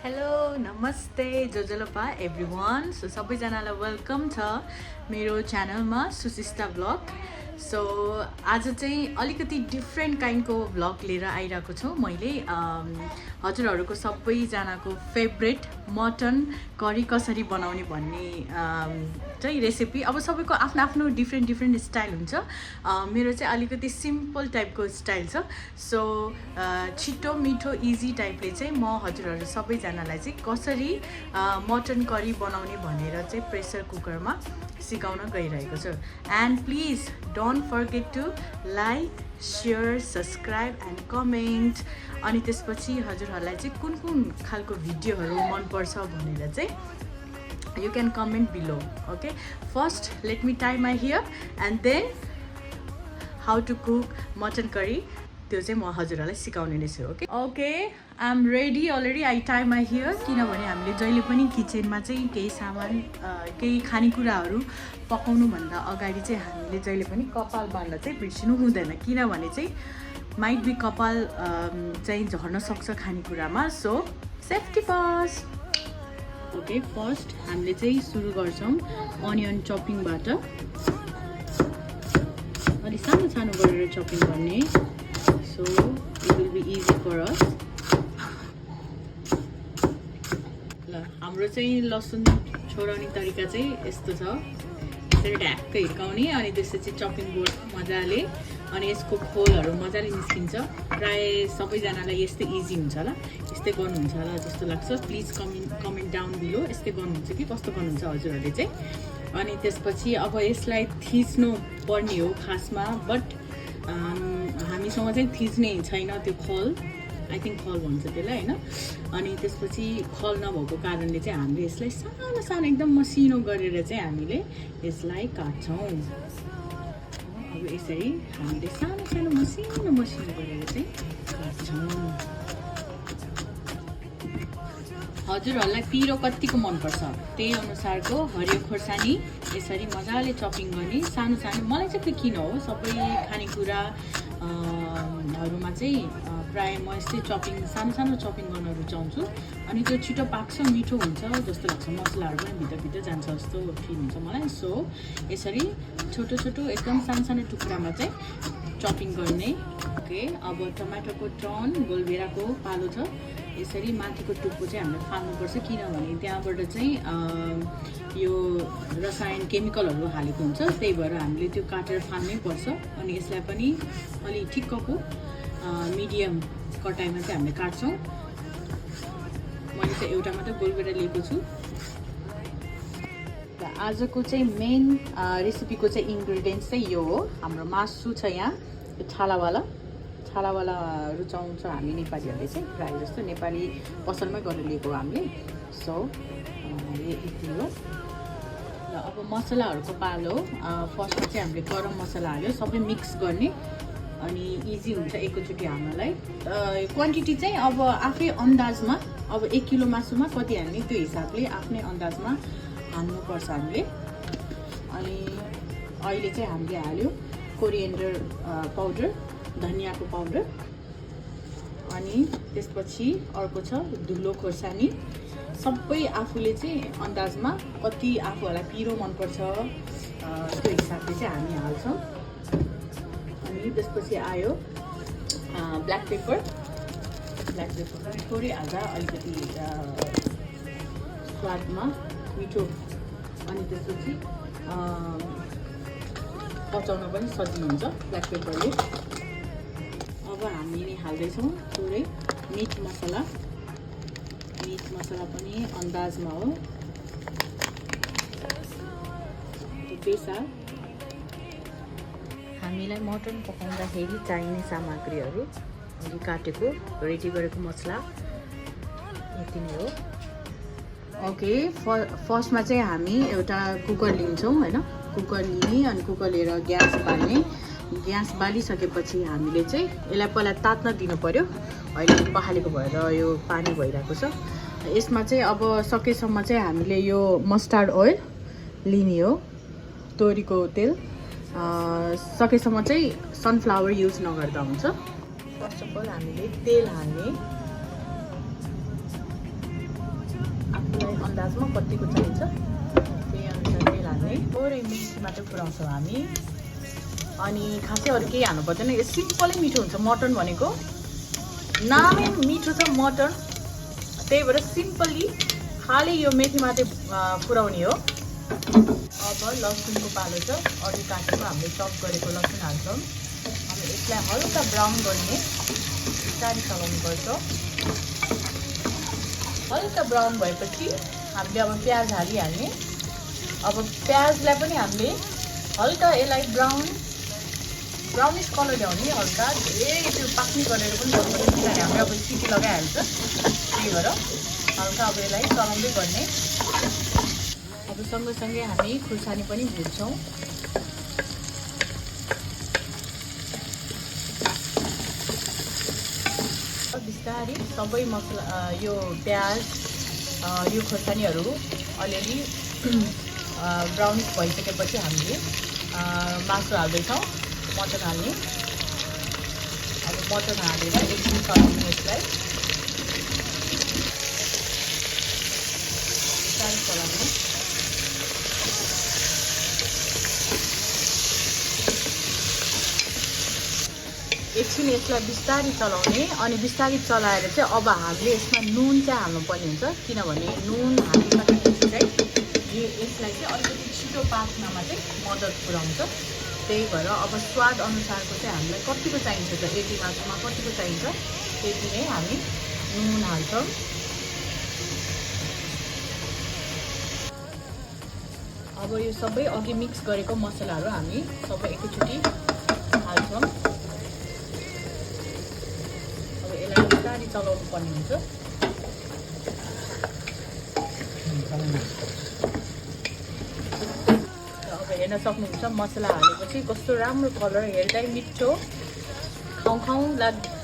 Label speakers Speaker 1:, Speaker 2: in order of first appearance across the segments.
Speaker 1: Hello नमस्ते जोजोलोपा everyone so सबैजनालाई welcome छ मेरो च्यानलमा सुशिष्टा ब्लग सो आज चाहिँ अलिकति डिफ्रेन्ट काइन्डको भ्लग लिएर आइरहेको छु मैले हजुरहरूको सबैजनाको फेभरेट मटन करी कसरी बनाउने भन्ने चाहिँ रेसिपी अब सबैको आफ्नो आफ्नो डिफ्रेन्ट स्टाइल हुन्छ मेरो चाहिँ अलिकति सिम्पल टाइपको स्टाइल छ सो छिटो मिठो इजी टाइपले चाहिँ म हजुरहरू सबैजनालाई चाहिँ कसरी मटन करी बनाउने भनेर चाहिँ प्रेसर कुकरमा सिकाउन गइरहेको छु and please don't forget to like share subscribe and comment अनि त्यसपछि हजुरहरूलाई चाहिँ कुन कुन खालको भिडियोहरू मनपर्छ भनेर चाहिँ you can comment below. Okay, first let me tie my hair and then how to cook mutton curry त्यो चाहिँ म हजुरहरूलाई सिकाउने नै छु okay I am ready already I tie my hair किनभने हामीले जहिले पनि किचनमा चाहिँ केही सामान केही खानेकुराहरू पकाउनुभन्दा अगाडि चाहिँ हामीले जहिले पनि कपाल बाँध्न चाहिँ बिर्सिनु हुँदैन किनभने चाहिँ माइट बी कपाल चाहिँ झर्न सक्छ खानेकुरामा so safety first okay first हामीले चाहिँ सुरु गर्छौँ अनियन चपिङबाट अलि सानो सानो गरेर चपिङ गर्ने so it will be easy for us ल हाम्रो चाहिँ लसुन छोडाउने तरिका चाहिँ यस्तो छ यसरी ढ्याक्कै हिर्काउने अनि त्यसपछि चपिङ बोर्ड मजाले अनि यसको खोलहरू मजाले निस्किन्छ प्राय सबैजनालाई यस्तै इजी हुन्छ होला यस्तै गर्नुहुन्छ होला जस्तो लाग्छ प्लिज कमेन्ट डाउन बिलो यस्तै गर्नुहुन्छ कि कस्तो गर्नुहुन्छ हजुरहरूले चाहिँ अनि त्यसपछि अब यसलाई थिच्नु पर्ने हो खासमा बट हामीसँग चाहिँ थिच्ने छैन त्यो खल आई थिङ्क खल भन्छ त्यसलाई होइन अनि त्यसपछि खल नभएको कारणले चाहिँ हामीले यसलाई सानो सानो एकदम मसिनो गरेर चाहिँ हामीले यसलाई काट्छौँ अब यसरी हामीले सानो सानो मसिनो गरेर चाहिँ काट्छौँ हजुरहरूलाई पिरो कतिको मनपर्छ त्यही अनुसारको हरियो खोर्सानी यसरी मजाले चपिङ गर्ने सानो सानो मलाई चाहिँ किन हो सबै खानेकुरा हरूमा चाहिँ प्रायः म यस्तै चपिङ सानो सानो चपिङ गर्न रुचाउँछु अनि त्यो छिटो पाक्छ मिठो हुन्छ जस्तो लाग्छ मसलाहरू पनि भित्र जान्छ जस्तो फिल हुन्छ मलाई सो यसरी छोटो छोटो एकदम सानो सानो टुक्रामा चाहिँ चपिङ गर्ने ओके अब टमाटरको टर्न गोलभेराको पालो छ यसरी माथिको टुप्पो चाहिँ हामीले फाल्नुपर्छ किनभने त्यहाँबाट चाहिँ यो रसायन केमिकलहरू हालेको हुन्छ त्यही भएर हामीले त्यो काटेर फाल्नै पर्छ अनि यसलाई पनि अलि ठिक्कको मिडियम कटाइमा चाहिँ हामीले काट्छौँ मैले चाहिँ एउटा मात्रै गोलभेरा लिएको छु र आजको चाहिँ मेन रेसिपीको चाहिँ इन्ग्रिडियन्ट्स चाहिँ यो हो हाम्रो मासु छ यहाँ यो छालावाला रुचाउँछ हामी नेपालीहरूले चाहिँ प्रायः जस्तो नेपाली पसलमै गरेर लिएको हामीले सो यति हो र अब मसलाहरूको पालो फर्स्टमा चाहिँ हामीले गरम मसला हाल्यो सबै मिक्स गर्ने अनि इजी हुन्छ एकैचोटि हाल्नलाई क्वान्टिटी चाहिँ अब आफै अन्दाजमा अब 1 किलो मासुमा कति हाल्ने त्यो हिसाबले आफ्नै अन्दाजमा हाल्नुपर्छ हामीले अनि अहिले चाहिँ हामीले हाल्यो कोरिएन्डर पाउडर धनियाको पाउडर अनि त्यसपछि अर्को छ धुलो खोर्सानी सबै आफूले चाहिँ अन्दाजमा कति आफूहरूलाई पिरो मनपर्छ त्यो हिसाबले चाहिँ हामी हाल्छौँ अनि त्यसपछि आयो ब्ल्याक पेपर पनि थोरै हाल्दा अलिकति स्वादमा मिठो अनि त्यसपछि पचाउन पनि सजिलो हुन्छ ब्ल्याक पेपरले अब हामीले हाल्दैछौँ थोरै मिट मसला पनि अन्दाजमा हो बेसार हामीलाई मटन पकाउँदाखेरि चाहिने सामग्रीहरू अघि काटेको रेडी गरेको मसला यति नै हो ओके फर्स्टमा चाहिँ हामी एउटा कुकर लिन्छौँ हैन कुकर लिने अनि कुकर लिएर ग्यास बाल्ने ग्यास बालिसकेपछि हामीले चाहिँ यसलाई पहिला तात्न दिनु पर्यो अहिले पखालेको भएर यो पानी भइरहेको छ यसमा चाहिँ अब सकेसम्म चाहिँ हामीले यो मस्टर्ड ओइल लिने हो तोरीको तेल सकेसम्म चाहिँ सनफ्लावर युज नगर्दा हुन्छ। फर्स्ट अफ अल हामीले तेल हाल्ने, आफूलाई अन्दाजमा कतिको चाहिन्छ त्यही अनुसार तेल हाल्ने। थोरै मिर्ची मात्रै पुऱ्याउँछौँ हामी, अनि खासै अरू केही हाल्नु पर्दैन। यो सिम्पलै मिठो हुन्छ। मटन भनेको नामै मिठो छ मटन, त्यही भएर सिम्पली खालि यो मेथी मात्रै पुऱ्याउने हो। अब लसुनको पालो छ। अघि काटेको हामीले चप गरेको लसुन हाल्छौँ। अब यसलाई हल्का ब्राउन गर्ने, बिस्तारै चलाउनुपर्छ। हल्का ब्राउन भएपछि हामीले अब प्याज हालिहाल्ने। अब प्याजलाई पनि हामीले हल्का यसलाई ब्राउनिस कलर ल्याउने, हल्का धेरै त्यो पाक्ने गरेर पनि गर्नुपर्छ, किनभने हामीले अब सिटी लगाइहाल्छ। त्यही भएर हल्का अब यसलाई चलाउँदै गर्ने। अब सँगसँगै हामी खुर्सानी पनि भुट्छौँ। बिस्तारै सबै मसला यो प्याज यो खुर्सानीहरू अलिअलि ब्राउनिस भइसकेपछि हामीले मासु हाल्दैछौँ, मटन हाल्ने। अब मटन हालेर एकछिन चलाउने यसलाई, बिस्तारै चलाउने। एकछिन यसलाई बिस्तारै चलाउने, अनि बिस्तारै चलाएर चाहिँ अब हामीले यसमा नुन चाहिँ हाल्नुपर्ने हुन्छ, किनभने नुन हालिसकेपछि चाहिँ यसलाई चाहिँ अलिकति छिटो पाक्नमा चाहिँ मद्दत पुऱ्याउँछ। त्यही भएर अब स्वाद अनुसारको चाहिँ हामीलाई कतिको चाहिन्छ त, यति मात्रामा कतिको चाहिन्छ त्यति नै हामी नुन हाल्छौँ। अब यो सबै अघि मिक्स गरेको मसलाहरू हामी सबै एकैचोटि हाल्छौँ। अब यसलाई बिस्तारै चलाउनु पर्ने हुन्छ। अब हेर्न सक्नुहुन्छ मसला हालेपछि कस्तो राम्रो कलर, हेर्दै मिठो। खाउँ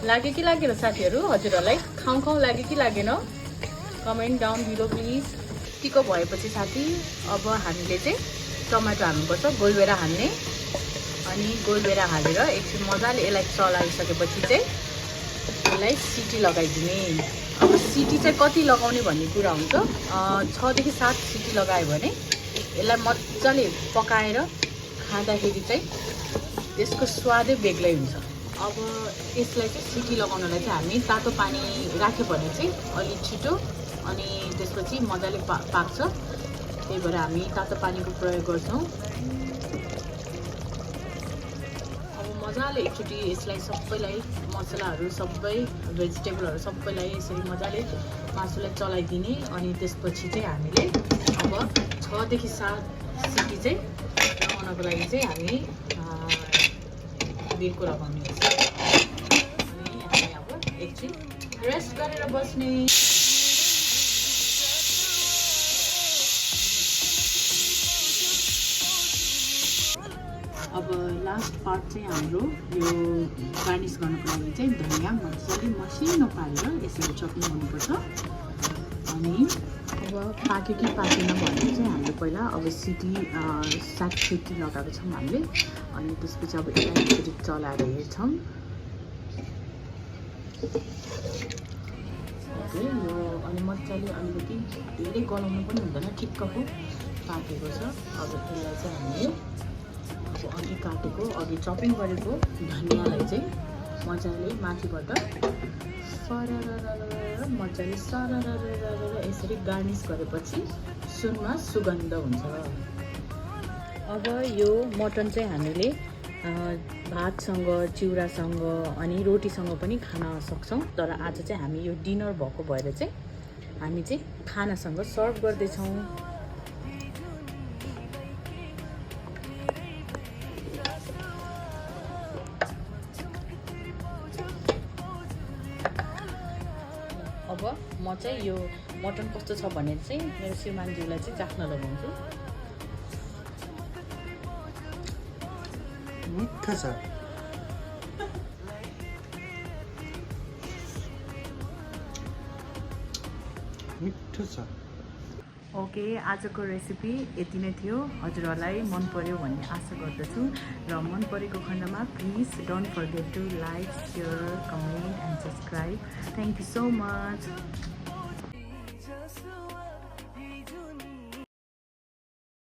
Speaker 1: लाग्यो कि लागेन साथीहरू? हजुरहरूलाई खाउँ लाग्यो कि लागेन? Comment down below please. यतिको भएपछि साथी अब हामीले चाहिँ टमाटर हाल्नुपर्छ, गोलभेडा हाल्ने। अनि गोलभेडा हालेर एकछिन मजाले यसलाई चलाइसकेपछि चाहिँ यसलाई सिटी लगाइदिने। अब सिटी चाहिँ कति लगाउने भन्ने कुरा हुन्छ। 6 देखि 7 सिटी लगायो भने यसलाई मजाले पकाएर खाँदाखेरि चाहिँ यसको स्वादै बेग्लै हुन्छ। अब यसलाई चाहिँ सिटी लगाउनलाई चाहिँ हामी तातो पानी राख्यो भने चाहिँ अलि छिटो अनि त्यसपछि मजाले पाक्छ। त्यही भएर हामी तातो पानीको प्रयोग गर्छौँ। अब मजाले एकचोटि यसलाई सबैलाई मसलाहरू सबै भेजिटेबलहरू सबैलाई यसरी मजाले मासुलाई चलाइदिने। अनि त्यसपछि चाहिँ हामीले अब 6 देखि 7 सिटी चाहिँ लगाउनको लागि चाहिँ हामी बिर्को लगाउने हुन्छ। अनि हामी अब एकछिन रेस्ट गरेर बस्ने। अब लास्ट पार्ट चाहिँ हाम्रो यो गार्निस गर्नको लागि चाहिँ धनिया मजाले मसिनो पारेर यसरी चटनी गर्नुपर्छ। अनि अब पाक्यो कि पाकेन भने चाहिँ हामीले पहिला अब सिटी 7 सिटी लगाएको छौँ हामीले। अनि त्यसपछि अब यसलाई एकचोटि चलाएर हेर्छौँ। यो अनि मजाले अलिकति धेरै गलाउनु पनि हुँदैन, ठिक्कको पाकेको छ। अब यसलाई चाहिँ हामीले अघि काटेको अघि चपिङ गरेको धनियाँलाई चाहिँ मजाले माथिबाट मजाले यसरी गार्निस गरेपछि सुनमा सुगन्ध हुन्छ। अब यो मटन चाहिँ हामीले भातसँग, चिउरासँग अनि रोटीसँग पनि खान सक्छौँ। तर आज चाहिँ हामी यो डिनर भएको भएर चाहिँ हामी चाहिँ खानासँग सर्भ गर्दैछौँ। अब म चाहिँ यो मटन कस्तो छ भनेर चाहिँ मेरो श्रीमानज्यूलाई चाहिँ चाख्न लगाउँछु।
Speaker 2: मिठो छ, मिठो छ।
Speaker 1: ओके, आजको रेसिपी यति नै थियो। हजुरहरूलाई मन पर्यो भन्ने आशा गर्दछु र मन परेको खण्डमा please don't forget to like, share, comment and subscribe. Thank you so much.